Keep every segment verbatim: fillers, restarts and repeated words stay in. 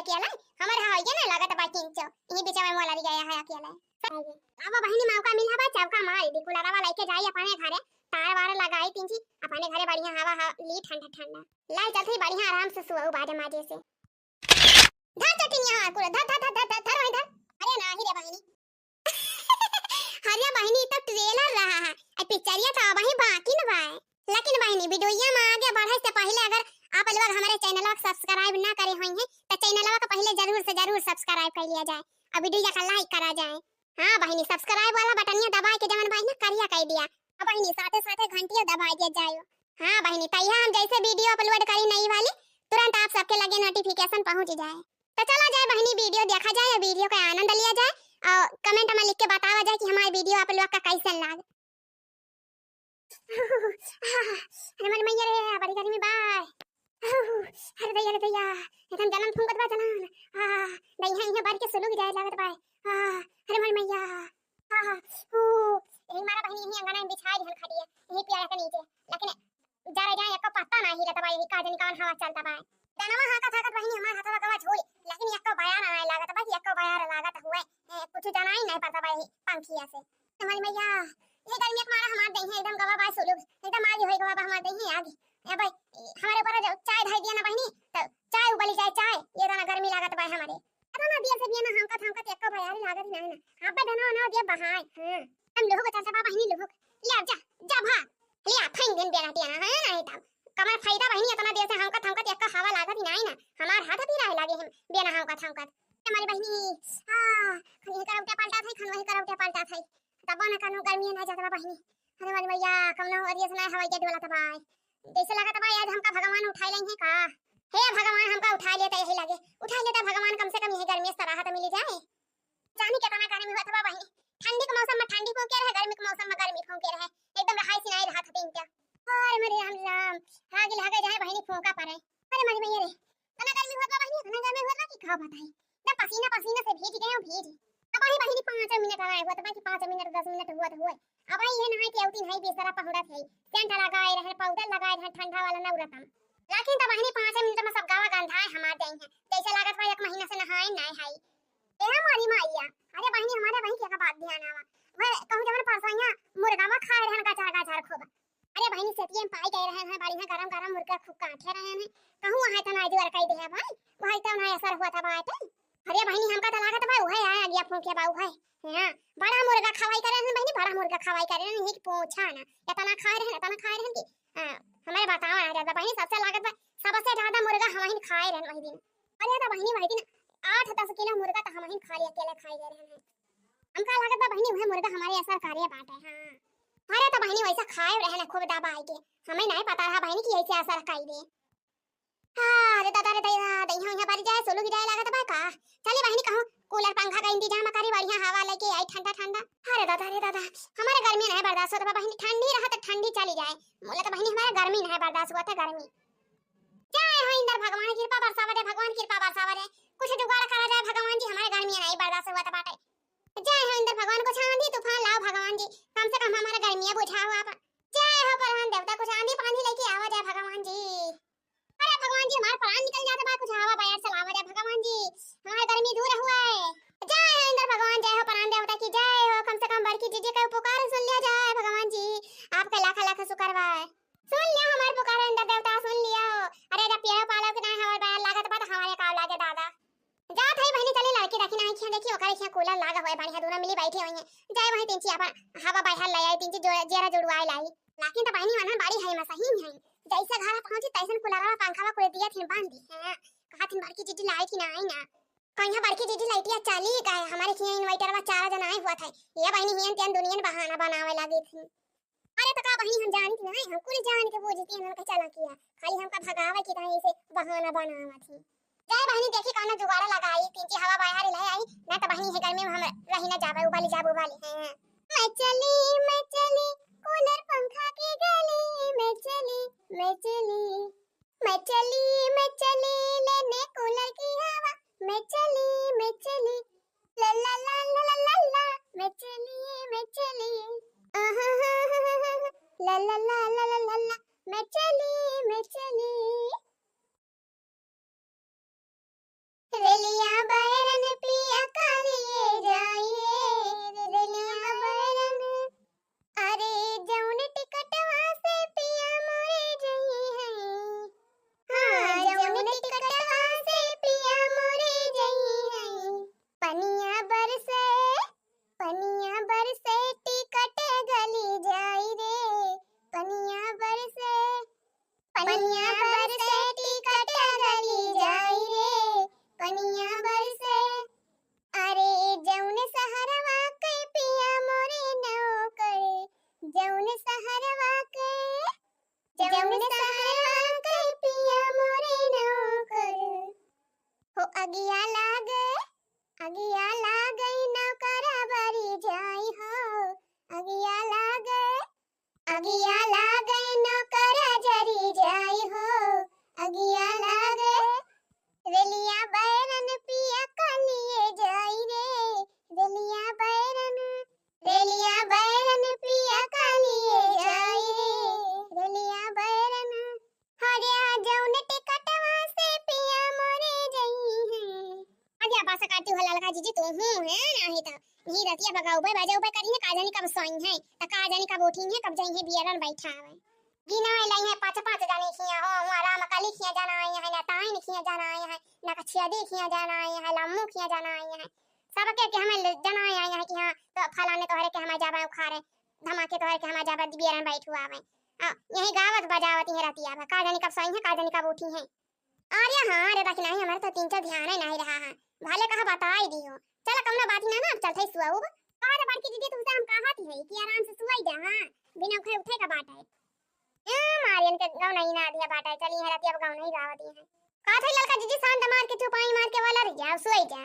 अकेला हमारे हाँ ये ना लागत बा किंचो, यही बीच में मोला गया है अकेला। अब बहिनी मौका मिला बा, चौका मारी दी, कूलरवा लेके जाई अपने घरे, तार वार लगाई तीन जी, अपने घरे बढ़िया हवा, हवा ली ठंडा ठंडा। लाई चलती बढ़िया आराम से सुअऊ बाजे माजे से। धर चटिनिया, हाँ, कूलर धर, धर, धर, धर, धर, धर वहीं धर। अरे नाही रे बहिनी। अरे बहिनी, ई तो trailer रहा है, ए पिक्चरिया तो अबही बाकी न बा। लेकिन बहिनी, वीडियोया में आगे बढ़े से पहले अगर आप लोग हमारे चैनलवा के subscribe ना करे होइहें, तो चैनलवा के पहले जरूर से जरूर subscribe कर लिया जाए और वीडियो का like करा जाए। हाँ बहिनी, subscribe वाला बटनिया दबाए के जवन बहिनी करिया कर दिया। अब बहिनी, साथे साथे घंटिया दबाए दिया जाए। हाँ बहिनी, तैया हम जैसे वीडियो upload करी नई वाली, तुरंत आप सबके लगे notification पहुँच जाए। तो चला जाए बहिनी, वीडियो देखा जाए और वीडियो का आनंद लिया जाए और comment में लिख के बतावा जाए कि हमारे वीडियो आप लोग का कैसन लाग। अरे मोर मैया रे, बड़ी गर्मी बा। अरे दैया रे दैया, एकदम जलन फूंकत बा, जलन। आ, दैया इहाँ बढ़ के सुलुग जाए लागत बा। आ, अरे मोर मैया। आ, ऊ, यही मारा बहिनी, यही अंगना में बिछाई दिहन खटिया, यही पियारा के नीचे। लेकिन जरा जाए एको पत्ता ना हिलत बा, यही का जानी कौन हवा चलत बा। जनवा हाँकत हाँकत बहिनी हमार हथवा गवा झूल, लेकिन एको बयार नाहीं लागत बा कि एको बयार लागत हुए। ए, कुछ जनाई नाहीं पड़त बा यही पंखिया से। हमारी मैया, ये गर्मी के मारा हमार देहिया एकदम गवा बा सुलुग, एकदम आगी होई गवा बा हमार देहिया आगी। ए भाई, हमारे ऊपर जो चाय धर दिया ना बहिनी, तो चाय उबली जाए चाय, ये दाना गर्मी लागत बा हमारे। पता ना दिया से बिया ना हाँकत हाँकत एको बयार लागत ही नाहीं ना। हाँ बे धनवा ना दिया बहाए, हाँ। हम लोग चलते बा बहिनी लोग। ले जा, जा भाग। लिया, फेंक दिन बेरा टिया ना, है ना, नहीं तब। कमर फायदा बहिनी, इतना देर से हाँकत हाँकत एक्का हवा लागत ही नाहीं ना। हमार हाथ पीराए लागे हम, बिना हाँकत हाँकत। हमारी बहिनी, हाँ, खन वही करवटे पलटा था, खन वही करवटे पलटा था। तब ना कनो गर्मी ना जात बा बहिनी। अरे हमारी मैया, कौनो अरिया से ना हवाई के डोला तबाय। जैसे लागत बा आज हमका भगवान उठाए लेंगे का? हे भगवान, हमका उठा लेता यही लगे, उठा लेता भगवान, कम से कम यही गर्मी से राहत मिली जाए। जानी केतना गर्मी होत बा बहिनी। ठंडी के मौसम में ठंडी फूंके रहे, गर्मी के मौसम में गर्मी फूंके रहे। एकदम रहाई सिनाई रहा था तीन का। अरे मरे राम राम। आगे लागे जाए बहिनी फूंका परे। अरे मरे मैया रे। इतना गर्मी होत बा बहिनी, इतना गर्मी होत बा कि का बताई। एकदम पसीना पसीना से भीज गए हूँ, भीज। अब वही बहिनी पाँच मिनट आए हुआ था, बाकी पाँच मिनट, दस मिनट हुआ तो हुआ। अब वही ये नहाए के अवती नहीं, बिस्तरा पहुड़ा थे। सेंट लगाए रहे, पाउडर लगाए रहे, ठंडा वाला नवरत्न। लेकिन तब बहिनी पाँच मिनट में सब गवा गंधाए हमार देहिया। जैसे लागत बा एक महीना से नहाए नाहीं है। ए हमारी माइया, अरे बहिनी, हमारे वही के का बात ध्यान आवा। वह कहूँ जवन परसैया मुर्गावा खाए रहन गजर गजर खूब। अरे बहिनी, सेतिये में पाई गए रहन हैं, बढ़िया गरम गरम मुर्गा खूब काटे रहन हैं। कहूँ वहाँ इतना जोर कई दे है भाई, वहाँ इतना असर हुआ था बाटे। अरे बहिनी, हमका तो लागत भाई वही आया गया फूंके बा वही। हाँ, बड़ा मुर्गा खवाई करे रहन बहिनी, बड़ा मुर्गा खवाई करे रहन, एक पोछा ना, इतना खाए रहन, इतना खाए रहन कि, हाँ, हमारे बतावा आ जाता बहिनी, सबसे लागत बा, सबसे ज्यादा मुर्गा हम ही खाए रहन वही दिन। अरे तो बहिनी, वही दिन आठ दस किलो मुर्गा तो हम ही खा लिया, अकेले खाई गए रहन हैं। हमका लागत बा बहिनी, उहे मुर्गा हमारे असर करे बाटे, हाँ। अरे तो बहिनी, वैसा खाए रहे ना खूब दबाई के, हमें नहीं पता रहा बहिनी कि ऐसे असर कई दे। हाँ, अरे दादा रे दैया, दैया उइया बारी जाए, सुलुग जाए लागत बा का। चली बहिनी, कहूँ कूलर पंखा का इंतजाम करी, बढ़िया हवा लेके आई ठंडा ठंडा। अरे दादा रे दादा, हमारे गर्मी नहीं बर्दाश्त होता बा बहिनी, ठंडी रहा तो ठंडी चली जाए, मोला तो बहिनी हमारे गर्मी नहीं बर्दाश्त हुआ था, गर्मी। जय हो इंद्र भगवान, कृपा बरसावा रे भगवान, कृपा बरसावा रे, कुछ जुगाड़ करा जाए भगवान जी, हमारे गर्मी नहीं बर्दाश्त हुआ था बाटे। जय हो इंद्र भगवान, कुछ आंधी तूफान लाओ भगवान जी, कम से कम हमारा गर्मियाँ बुझाओ आप। जय हो प्रधान देवता, कुछ आंधी पानी लेके आवा जाए भगवान जी। अरे भगवान जी, हमार प्राण निकल जाते बा, कुछ हवा बयार चलावा जाए भगवान जी, हमार गर्मी दूर हुए। जय हो इंद्र भगवान, जय हो प्रधान देवता की जय हो, कम से कम बड़की जीजी का पुकार सुन लिया जाए भगवान जी, आपका लाख लाख शुक्र बा। सुन लिया हमार पुकार इंद्र देवता, सुन लिया। अरे जब पिया पालो के ना हमार बयार लागत बा तो हमारे का लागे दादा। जात है बहिनी, चली लड़की देखी ना, खिया देखी, ओकरे खिया कूलर लागा हुआ है, बढ़िया दोनों मिली बैठी हुई हैं। जाए वहीं तिनची अपन हवा बहर ले आई, तिनची जो, जेरा जुड़वाए लाई। लेकिन तो बहिनी मनन बड़ी है, मसही है। जैसे घर पहुंची तैसन कूलरवा पंखवा कुल दिया थिन, बांध दी है। कहा थिन बड़की जीजी लाइट ही ना आई ना। कहीं बड़की जीजी लाइटिया चली गए, हमारे खिया इन्वर्टर वा चार जना आए हुआ था। ये बहिनी हियन तियन दुनियन बहाना बनावे लगी थी। अरे तो का बहिनी, हम जानती नहीं, हम कुल जान के बूझती हैं, उनका चला किया, खाली हमका भगावे की तरह ऐसे बहाना बनावत ही। जाए बहिनी, देखी कौनो जुगाड़ लगाई, तिनची हवा बाहर ले आई, ना तो बहिनी है गर्मी में हम रही ना जावे, उबाली जाब, उबाली। हाँ। मैं चली, मैं चली, कूलर पंखा के गली, मैं चली, मैं चली। मैं चली, मैं चली, लेने कूलर की हवा, मैं चली, मैं चली। ला ला ला ला ला ला ला, मैं चली, मैं चली। आहा हा हा हा हा, ला ला ला ला ला ला ला, मैं चली, मैं चली। बैरन पिया का लिए जाई रे, रेलिया बैरन। अरे जौन टिकटवा से पिया मोरे जइहैं, हाँ, जौन टिकटवा से पिया मोरे जइहैं, पनिया बरसे, पनिया बरसे टिकट गली जाई रे, पनिया बरसे, पनिया बरसे टिकट गली जाई रे, पनिया बरसे। अरे जौन सहरवा के पिया मोरे नौकर, जौन सहरवा के, जौन सहरवा के पिया मोरे नौकर। हो अगिया लागे, अगिया लागे नौकर बरी जाई हो, अगिया लागे, अगिया लागे नौकर जरी जाई हो, अगिया लागे। रेलिया बैरन पिया का लिए जाई रे, रेलिया बैरन, रेलिया बैरन पिया का लिए जाई रे, रेलिया बैरन। हरिया जौन टिकटवा से पिया मोरे जइहैं। अरे बस काटी हो ललका जीजी, तू हूँ है नाही त ही रतिया भगाउबे बजाउबे करी है, का जानी कब सोई है, त का जानी कब उठी है, कब जाई है बियरन बैठावे। गिनाए लाई है पाँच पाँच जाने खिया हो, हुआ राम काली खिया जाना आई है, ना ताइन खिया जाना आई है, ना कछिया दे खिया जाना आई है, लम्मू खिया जाना आई है। सबके के हमें ले-, जाना आई है कि हाँ, तो फलाने तोहरे के हमें जाबे उखाड़े, धमाके तोहरे के हमें जाबे बियरन बैठुआवे। आ, यही गावत बजावत यही रतिया भा, का जानी कब सोई है, का जानी कब उठी है। अरे हाँ रे, बाकी नाही, हमारे तो तीन चार ध्यान ही नाही रहा है। भले कहा बताई दियो। चला, कौनो बात ही ना, ना, अब चलते सुआउब। अरे बड़की दीदी, तुमसे हम कहा थी है कि आराम से सुआई जा, हाँ, बिना उठे, उठे का बात है। ए, मारियन के गाँव नहीं ना दिया बात है, चली है रतिया गाँव नहीं गावत है। कहा था ललका जीजी, शांत मार के, चुपाई मार के वाला रह जा, सुआई जा।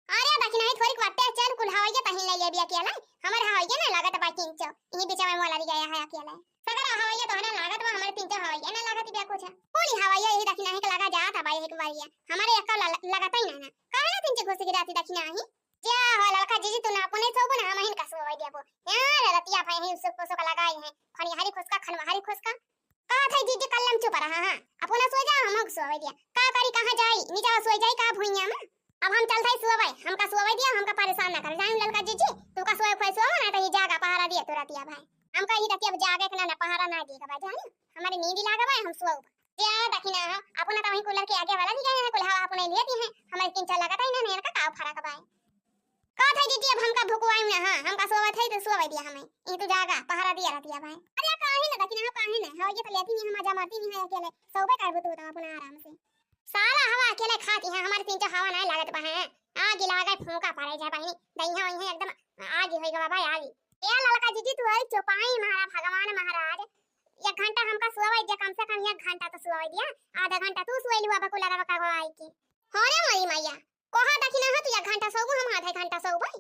अरे बाकी नाही, थोड़ी बाटे, चल कुल हवैया पहिन ले, ले भी अकेला, हमारे हवैया ना लागत बा किंचो, यही बीच में मोला गया है अकेला। सगरा हवैया तोहरा लागत बा, हमारे तीन चार हवैया ना लागत बा कुछ। पूरी हवैया यही दखिना ही के लगा जात बा एक बारिया। हमारे एक ला-, लगत ही ना ना। काहे ना तीन चार घुस के जाती दखिना ही? क्या हो ललका जीजी, तू ना अपने सोबो ना, हम हिन का सोवे देबो। यार रतिया भाई ही उसको पोसो का लगाई है। खनिहारी खुसका, खनवारी खुसका। का था जीजी, कल्लम चुप रहा, हाँ। अपना सोई जा, हम सोवे दिया। का करी, कहाँ जाई? नीचे सोई जाई का भुइया में? अब हम चलत हई सुअबै, हमका सुअबै दिया, हमका परेशान ना कर। जाई ललका जीजी, तू का सोए खोए सोवा, ना तो ये जागा पहारा दिया तू रतिया भाई। हमका ही रतिया जागे के ना, ना पहारा ना दिए के बा, जाई। हमारे नींद लागे बा, हम सोउब। या दखिना हो, अपना तो वहीं कूलर के आगे वाला भी गए हैं, कुल हवा अपने लिए दी हैं। हमारे किंचा लगत ही ना, ना इनका का फर्क बा। का था जीजी, अब हमका भुकवाई ना, हाँ, हमका सोवत है तो सोवै दिया हमें। ये तू जागा, पहारा दिया रतिया भाई। अरे काहे ना दखिना हो, काहे ना? हवा ये तो लेती नहीं, हम आजा मारती नहीं है अकेले। सोबे करबो तू तो अपना आराम से। साला हवा अकेले खाती है, हमारे तीन चार हवा नहीं लागत बा है। आगी लागे फूंका पड़े जा बहिनी, दहिया वही एकदम आगी होई गवा भाई आगी। ए ललका जीजी, तू हरी चौपाई मारा भगवान महाराज, एक घंटा हमका सोवे दे, कम से कम एक घंटा तो सोवे दिया, आधा घंटा तू सोए लुआ बकुला रवा का गवाई की। हो रे मोरी मैया, कोहा दखिना हो तू एक घंटा सोबू, हम आधा घंटा सोबे।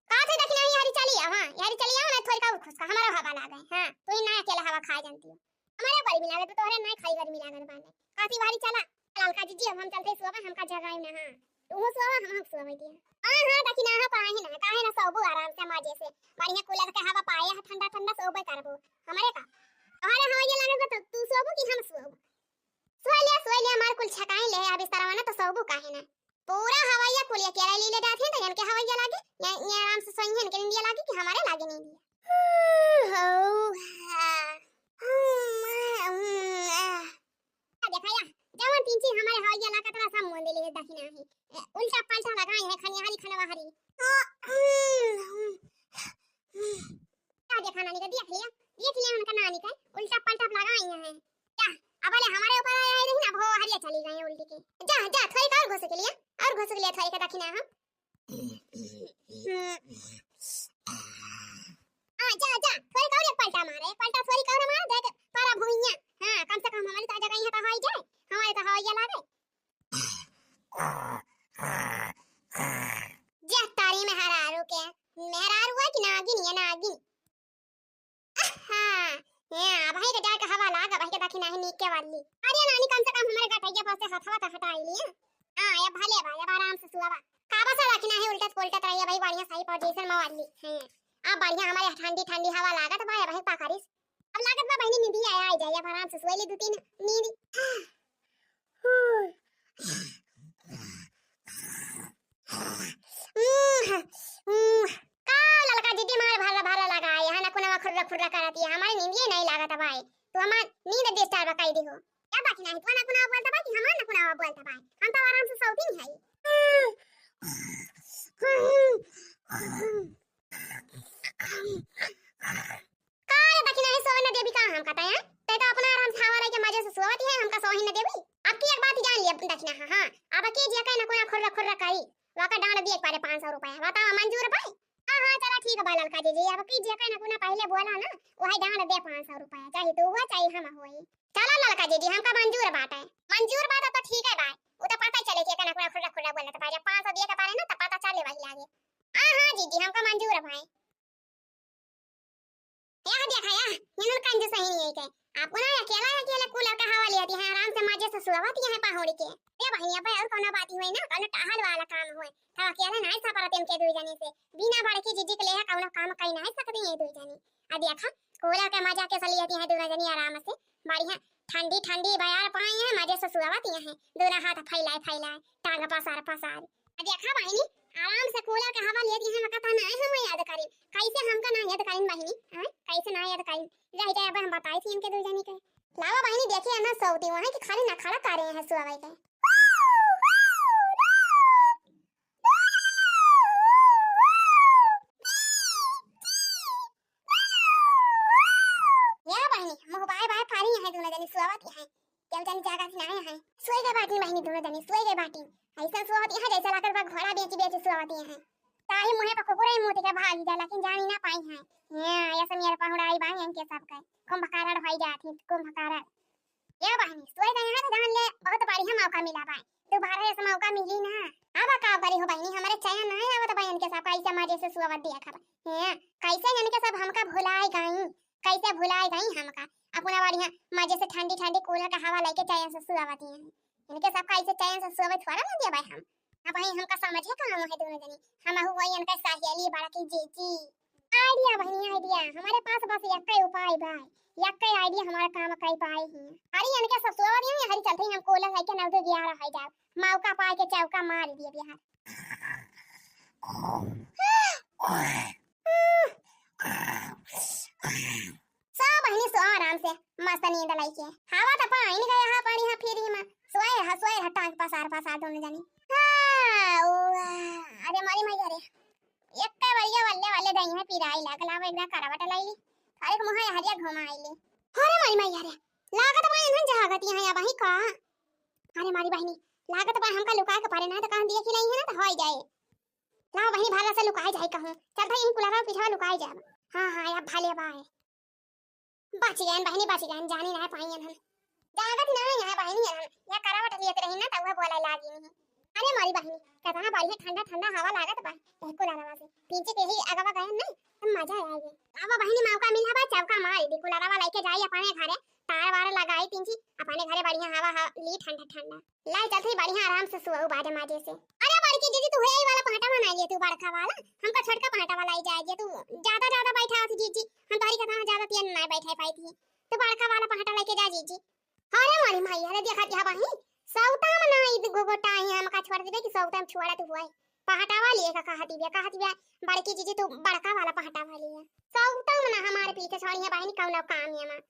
का थे दखिना ही हरी चली आवा, हरी चली आवा ना, थोड़ी का खुसका हमारा हवा लागे। हाँ, तू ही ना अकेला हवा खाए जानती हो। हमारे गर्मी लागत बा, तोहरे नाय खाई गर्मी लागत बा। काती बारी चला, ललका जीजी, अब हम चलते सोवे, हमका जगाई ना, हाँ। तू सोवा, हम हम सोवे दिया। हाँ, हाँ, दखिना, हाँ, काहे ना, काहे ना सोबू आराम से, मजे से। बढ़िया कूलर के हवा पाए है, ठंडा, ठंडा सोबे करबू। हमारे का? तोहरे हवा ये लागत बा, तो तू सोबू कि हम सोबू? सोए लिया, सोए लिया, मार कुल छकाई ले, अब इस तरह ना तो सोबू काहे ना? पूरा हवैया कुल अकेले ले ले जात हैं, तो इनके हवैया लागे, ये, ये आराम से सोई हैं, इनके नींदिया लागे कि हमारे लागे नींदिया। हम्म, हौ, हा, हम्म, आ, हम्म, आ। आ देखा या, जवन तीन चीज हमारे हवैया लागत रहा, सब मुंह ले ले दखिना ही। ए, उल्टा पलटा लगाई है, खनियारी खनवारी। आ, हम्म, हम्म, हम्म। का देखा नानी का, देख लिया, देख लिया उनका नानी का, उल्टा पलटा लगाई है। जा, अब ले हमारे ऊपर आया है, देखना, अब हो हरिया चली गई उल्टी के। जा, जा, थोड़ी का और घुस के लिया, और घुस के लिया थोड़ी का दखिना हम। हाँ, जा, जा, थोड़ी का और एक पलटा मारे, एक पलटा थोड़ी का और मार, देख, पारा भुइया। हाँ, कम से कम हमारी तो जगह यहाँ तो हवाई जाए, हमारे तो हवाई लागे। जा तारी मेहरारू के, मेहरारू है कि नागिन, ये नागिन। हाँ, ये अबही के जाए के हवा लाग, अबही के दखिना ही नीक के वाली। अरे नानी, कम से कम हमारे गटैया पर से हथवा तो हटाई लिए। हाँ, ये भले बा, ये आराम से सुआ बा। का बस दखिना ही उल्टत पुल्टत रहिए भाई, बढ़िया सही position में वाली। हाँ, अब बढ़िया हमारे ठंडी ठंडी हवा लागत बा, ये भाई पकड़िस। अब लागत बा बहिनी नींदी आया, आ जाए, अब आराम से सोए ले दो तीन नींद। हाँ। हम्म। खुर्रा करत है, हमारे नींदिए नहीं लागत बाय, तू हमार नींद disturb कई दिहो। का बाकी नहीं, तू ना कुना बोलता बाय कि हमार ना कुना बोलता बाय, हम तो आराम से सोती नहीं है। का रे दखिना है, सोवे न देबी का हमका तैं? तैं तो अपना आराम से हवा लेके मजे से सोवत है, हमका सोही न देबी। अब की एक बात जान लिया दखिना, हाँ, हाँ, अब की जे कहीं ना कोई खुर्रा खुर्रा करी, वाका डांड दिए पारे पाँच सौ रुपया, बताओ मंजूर बाय? हाँ, हाँ, चला ठीक बा ललका जीजी, अब की जे कहीं ना कोई पहले बोला ना, वही डांड दे पाँच सौ रुपया, चाहे तू हुआ चाहे हम होई। चला ललका जीजी, हमका मंजूर बाटे। मंजूर बात तो ठीक है बाय, वो तो पता ही चले कि कहीं ना कोई खुर्रा खुर्रा बोलत बाय, जब पाँच सौ दिए के पारे ना तो पता चले वही लागे। हाँ, हाँ जीजी, हमका मंजूर बाय। यह देखा या, इन्हन कंजूस ही नहीं है के। आपको ना अकेला, अकेला कूलर का हवा लिया थी, आराम से मजे से सुआवत यहाँ पहुड़ी के। ए बहिनी, अब और कौनो बात हुई ना, कौनो टहल वाला काम हुए, तब अकेला नहीं सपरत इनके दुई जने से। बिना बड़की जीजी के लेहा कौनो काम कई नहीं सकती है दुई जने। अब देखा, कूलर के मजा के से लिया थी है दोनों जनी आराम से, बढ़िया ठंडी ठंडी बयार पाई है, मजे से सुआवत यहाँ है, दोनों हाथ फैलाए फैलाए, टांग पसार पसार। अब देखा बहिनी, आराम से कूलर के हवा लेत यहाँ कथा ना है, हम याद करें। कैसे हमका ना याद करें बहिनी? हैं? कैसे ना याद करें? रह जाए, अब हम बताई थी इनके दो जनी के। लावा बहिनी, देखिए ना सौती वहाँ कि खाली नखड़ा करे हैं सुआवे के। या बहिनी, मुँह बाय बाय फारी हैं दोनों जनी सुआवत हैं। केहू जनी जागा से नाहीं है। सोए गए बाटी बहिनी, दोनों जनी सोए गए बाटी। ऐसा सोवत यहाँ जैसे लागत बा घोड़ा बेची बेची सोवत यहाँ। ताही मुँहे पर कुकुर ही मुँह के भाग जा, लेकिन जानी ना पाई है। हाँ, ऐसा मेरे पहुड़ाई बा इनके सब के। कुंभकारड़ होई जात ही, कुंभकारड़। या बहिनी, सोए गए हैं तो जान ले, बहुत बढ़िया मौका मिला बा। दोबारा ऐसा मौका मिली ना। अब का करी हो बहिनी, हमारे चैन ना आवत बा इनके सब, कैसे मजे से सोवत दिया खबर। हाँ, कैसे इनके सब हमका भुलाए गई। कैसे भुलाए गई हमका? अपना बढ़िया मजे से ठंडी ठंडी कूलर का हवा लेके चैन से सुआवती हैं। इनके सबका ऐसे चैन से सोवे थोड़ा ना दिया भाई हम। अब भाई हमका समझे कहाँ है दोनों जनी? हम हु वही इनका सहेली बड़ा की जीजी। आइडिया बहिनी, आइडिया। हमारे पास बस यक्के उपाय बा। यक्के आइडिया हमारा काम कई पाए ही। अरे इनके सब सोवा दिया, हरी चलते ही हम कूलर लेके नौ दो ग्यारह हो जाओ। मौका पाए के चौका मार दिए बिहार। सो बहिनी सो आराम से, मस्त नींद लइके। हवा त पाइन गया हा पानी हा फिरी मा। सोए रहा, सोए रहा, टांग पसार पसार दोनों जनी। हाँ, ओ, अरे मारी मैया रे। एक का बढ़िया वल्ले वल्ले दही है पिराई लागल, अब एक करवट लइली। अरे मुहा हरिया घुमा आइली। अरे मारी मैया रे, लागत बा इन्हन जागत यहाँ या वही का। अरे मारी बहिनी, लागत बा हमका लुकाए के परे ना तो कहूँ दिए खिलाई है ना तो होई जाए। लाओ बहिनी, भाला से लुकाए जाए कहूँ। चल भाई, इन कुलरवा पीछवा लुकाए जाए। हाँ, हाँ, अब भाले बाए। बच गए बहिनी, बच गए, जानी ना पाई हम। जागत ना यहाँ बहिनी हम। या करवट लिए रही ना तो वह बोला लागी नहीं। अरे मारी बहिनी, कितना बढ़िया ठंडा ठंडा हवा लागत बा। ए कुलरवा से। पीछे के ही अगवा गए नहीं, तो मजा आ गया। अब बहिनी मौका मिला बा, चौका मार दी, कुलरवा लेके जाई अपने घरे। तार वार लगाई तीन जी, अपने घरे बढ़िया हवा, हवा ली ठंडा ठंडा। लाई चलत ही बढ़िया आराम से सुअऊ बाजे मजे से। अरे बड़की जीजी, तू यही वाला पहाटा बना लिए, तू बड़का वाला, हमका छोटका पहाटा वाला ही जाए दिया, तू ज्यादा ज्यादा बैठा होती जीजी, हम तोहरी कथा ज्यादा पियन ना बैठे पाई थी, तू बड़का वाला पहाटा लेके जा जीजी। अरे मोरी माई, अरे देखा दिया बही, सौता में ना ईद गोगोटा ही हमका छोड़ देबे कि सौता में छुआड़ा तू हुआ है। पहाटा वाली है का कहती बिया, कहती बिया बड़की जीजी तू बड़का वाला पहाटा वाली है। सौता में ना हमारे पीछे छोड़ी है बहिनी, कौन काम है माँ।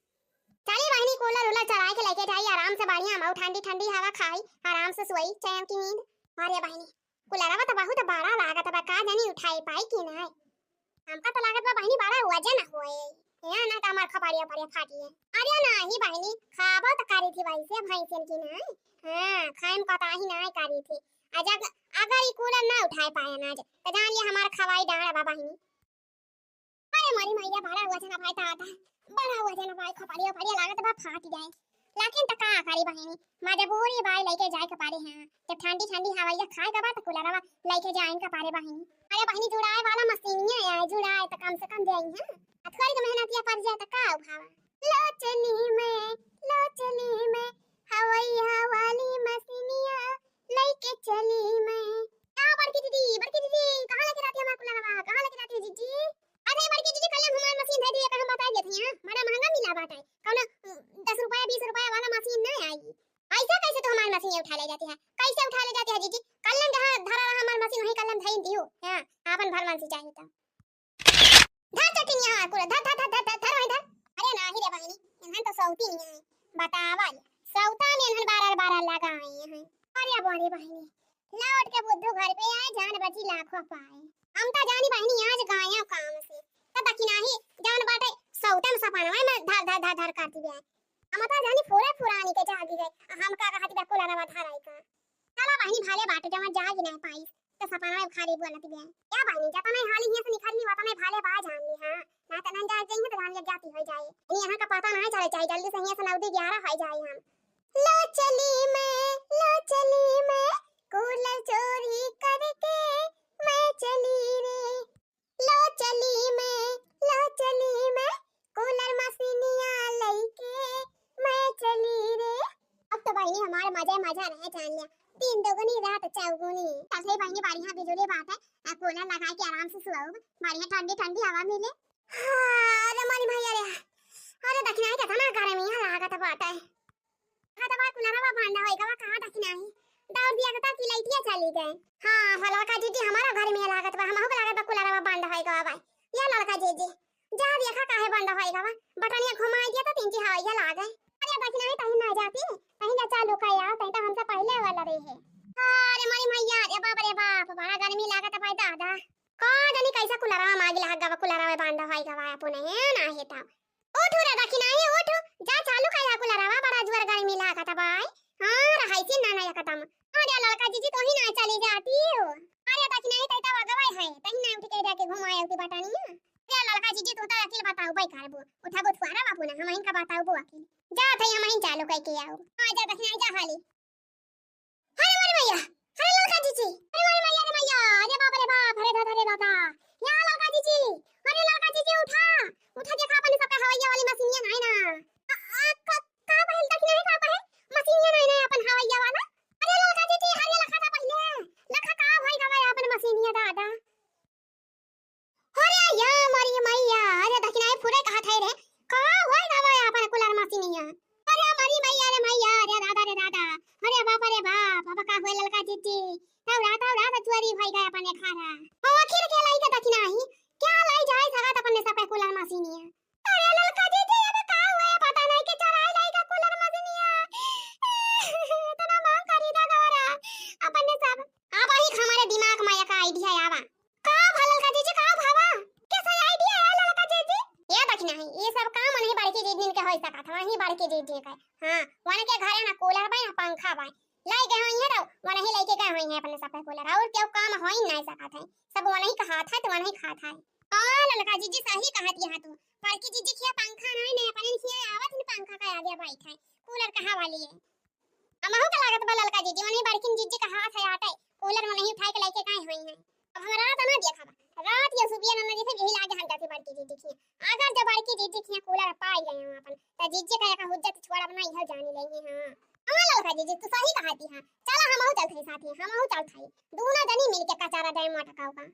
चली बहिनी, कूलर उलर चलाए के लेके जाई आराम से, बढ़िया हम ठंडी ठंडी हवा खाई, आराम से सोई चैन की नींद। अरे बहिनी, कूलरवा तो बहुत बड़ा लागत बा, का जानी उठाई पाई कि नहीं। हमका तो लागत बा बहिनी बड़ा वजन होए, या ना तो हमार खपड़िया पड़िया फाटी है। अरे नाही बहिनी, खाबो तो करी थी वैसे भैंसियन की नहीं। हाँ, खाए में कताही नहीं करी थी। अजग, अगर ई कूलर ना उठाए पाए ना, तो जान लिया हमार खवाई डांड बा बहिनी। अरे मोरी मैया, बड़ा वजन भाई दादा, बड़ा वजन भाई, खपड़िया फड़िया लागत बा फाट जाए। लेकिन त का करी बहिनी, मजबूरी बाई, लेके जाए के पारे हैं। जब ठंडी ठंडी हवाइया खाए के बा त कूलरवा लेके जाए के पारे बहिनी। अरे बहिनी, जुड़ाए वाला मशीनिया है, जुड़ाए त कम से कम जाई हैं। अथवारी के मेहनतिया पड़ जाए त का उठावा। लो चली मैं, लो चली मैं, हवैया वाली मशीनिया लइके चली मैं। का बड़की दीदी, बड़की दीदी, कहाँ लेके जाती है हमार कूलरवा? कहाँ लेके जाती है जीजी? अरे बड़की दीदी, कल हम हमार मशीन दे दिए, हम बता देते हैं, बड़ा महंगा मिला बाटे। कौनो, उम, दस रुपया, बीस रुपया वाला मशीन ना आई। ऐसा कैसे तू हमार मशीन उठा ले जाती है? कैसे उठा ले जाती है जीजी? कल हम जहाँ धरा रहा हमार मशीन, वहीं कल हम धई दियो। हाँ, आपन भर मन से चाहिए तो। धर चटिनिया हमार पूरा, धर, धर, धर, धर, धर, धर। सपनवा में धर धर धर धर करती बे। हम तो जानी पूरे पुरानी के जागी गए, हम का कहती बे कुलरवा धराई का। चला बहिनी, भले बाटे जमा जागी नहीं पाई, तो सपनवा में खाली बोलत बे। क्या बहिनी, जतना हाली हियां से निकलनी, वतना भले बा जान ली, हाँ। ना तो नंजा जाई है तो जान ले जाती हो जाए। इन्हीं यहाँ का पता नहीं चले चाहे, जल्दी से हियां से नौ दे ग्यारह हो जाए हम। लो चली मैं, लो चली मैं, कूलर चोरी करके मैं चली रे। लो चली मैं, लो चली मैं, कूलर मशीनिया लइके मैं चली रे। अब तो बहिनी हमार मजा मजा रहे जान लिया, तीन दोगुनी रात चौगुनी। तब से बहिनी बढ़िया बिजुली बात है, आ कूलर लगा के आराम से सुआओ, बढ़िया ठंडी ठंडी हवा मिले। हाँ, अरे मोरी मैया रे, अरे दखिनाही केतना गर्मी है लागत बाटे। हाँ, तो बा कुलरवा बंद होई गवा, कहाँ दखिनाही? दौड़ दिया के तब की लइटिया चली गए। हाँ, हो ललका जीजी, हमारा घर में लागत बा, हमहू के लागत बा कुलरवा बंद होई गवा बा। ये ललका जीजी, जा देखा काहे बंद होई गवा, बटनिया घुमाई दिया तो तीन ची हवैया लागे। अरे दखिनाही तहीं ना जाती, तहीं जा चालू कर आओ, तहीं तो हमसे पहले वाला रहे है। अरे मोरी मैया, रे बाप रे बाप, बड़ा गर्मी लागत बा दादा। का जानी कैसा कुलरवा मागी लाग गवा, कुलरवा बंद होई गवा अपने, है ना है तब। उठ रे दखिनाही, उठ, जा चालू कइला कुलरवा, बड़ा जुअर गर्मी लागत बाय। हाँ, रहाई से ना ना एकदम। अरे ललका जीजी, तोही ना चली जाती हो। अरे दखिनाही, तै तब अगवाई है, तही ना उठ के जाके घुमाए उठी बटनिया। अरे ललका जीजी, तू तो अकिल बताऊ बाई करबू, उठा बुथुआरा बाबू ना, हम इनका बताऊ बो अकिल। जा थे, हम इन चालू कइके आओ। हाँ, जा दखिनाही, जा हाली। अरे मोरी मैया, अरे ललका जीजी, अरे मोरी मैया, अरे मैया, अरे बाप रे बाप, अरे दादा, अरे दादा, या ललका जीजी, अरे ललका जीजी उठा, उठा देखा अपन सबके हवैया वाली मशीनिया नहीं ना। आ, आ, का, का पहिल तक नहीं का पहे? मशीनिया नहीं ना अपन हवैया वाला। अरे ललका जीजी, अरे लखा था पहिले, लखा का भाई गवा अपन मशीनिया दादा। अरे या मोरी मैया, अरे दखिनाही फुरे कहा था रे, का होई गवा अपन कुलर मशीनिया। अरे मोरी मैया रे मैया, रे दादा रे दादा, अरे बाप रे बाप, अब का होई ललका जीजी, तौरा तौरा तो चोरी भई गए अपने खारा। ओ आखिर के लाई के दखिनाही, क्या लाई जाए सगा तो अपने सब कुलर मशीनिया। अरे ललका जीजी, अब का हुए पता नहीं के चराई लाई का कुलर मशीनिया। इतना मांग करी था गौरा, अपने सब। अब ही हमारे दिमाग में एक आइडिया आवा। का भा ललका जीजी, का भावा? कैसा आइडिया है ललका जीजी? ये दखिनाही, ये सब काम वही बड़की जीजी के होई सकत है, वही बड़की जीजी के। हाँ, वनके घरे ना कूलर बा, ना पंखा बा। लाई गए होई है तो वनही लेके गए होई है अपने सब कूलर, और केहू काम होई नहीं सकत है, सब वनही कहात है तो वनही खात है। हाँ ललका जीजी, सही कहत है तू, बड़की जीजी खिया पंखा नहीं, नहीं अपने खिया आवत है पंखा का आगे बैठ है, कूलर कहाँ वाली है। हमहू के लागत बा ललका जीजी, वनही बड़किन जीजी कहात है आटे, कूलर वनही उठाए के लेके काहे होई है। अब हम रात ना देखा बा, रात या सुबिया ना, ना देखे, यही लागे हम जाती बड़की जीजी खिया। अगर जब बड़की जीजी खिया कूलर पाई गए हम अपन, त जीजी का एक हुज्जत छोड़ अपना इहर जानी लेंगे। हाँ, हाँ ललका जीजी, तू सही कहती है, चला हमहू चलत है साथी, हमहू चलत है, दोनों जनी मिलके कचारा जाए मोटका का।